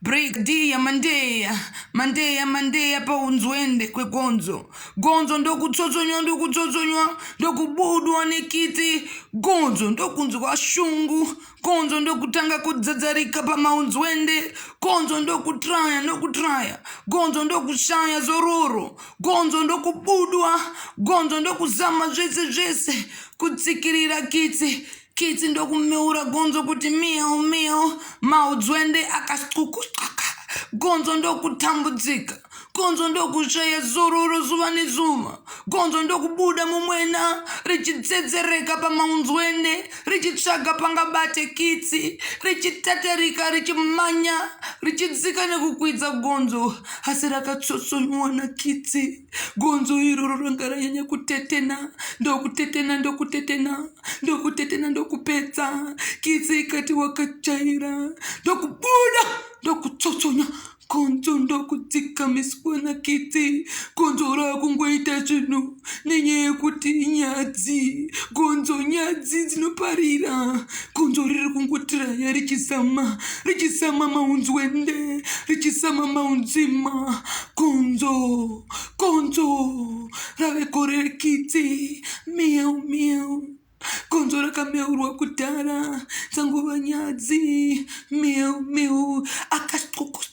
Brigadier Mandeya, Mandeya, Mandeya paunzwende kwegonzo. Gonzo ndokutsotsonywa, ndokutsotsonywa, ndokubudwa nekitsi. Gonzo ndokunzwa shungu. Gonzo ndokutanga kudzadzarika pamaunzwende. Gonzo ndokutraya, ndokutraya. Gonzo ndokushaya zororo. Gonzo ndokubudwa. Gonzo ndokuzama zvese zvese kutsikirira kitsi. Kitsi ndokumeura gonzo kuti miau miau, maudzwende akasqukuqaka. Gonzo ndokutambudzika. Gonzo ndokushaya zororo zuva nezuva. Gonzo ndokubuda mumwena richitsedzereka pamaunzwende richitsvaga pangabate kitsi richitatarika richimanya richidzika nekukwidza gonzo asi rakatsotsonywa nakitsi. Gonzo iroro ranga ranyanya kutetena ndokutetena ndokutetena ndokutetena ndokupedza kitsi ikati wakachaira ndokubuda ndokutsotsonya gonzo ndokudzikamiswa nakitsi. Gonzo rakungoita zvinhu nenyaya yekuti inyadzi. Gonzo nyadzi dzinoparira. Gonzo riri kungotiraya richizama richizama maunzwende richizama maunzima. Gonzo gonzo rave gore rekitsi. Miau miau. Gonzo rakameurwa kudhara dzangova nyadzi. Miau miau. Akasqukusqa.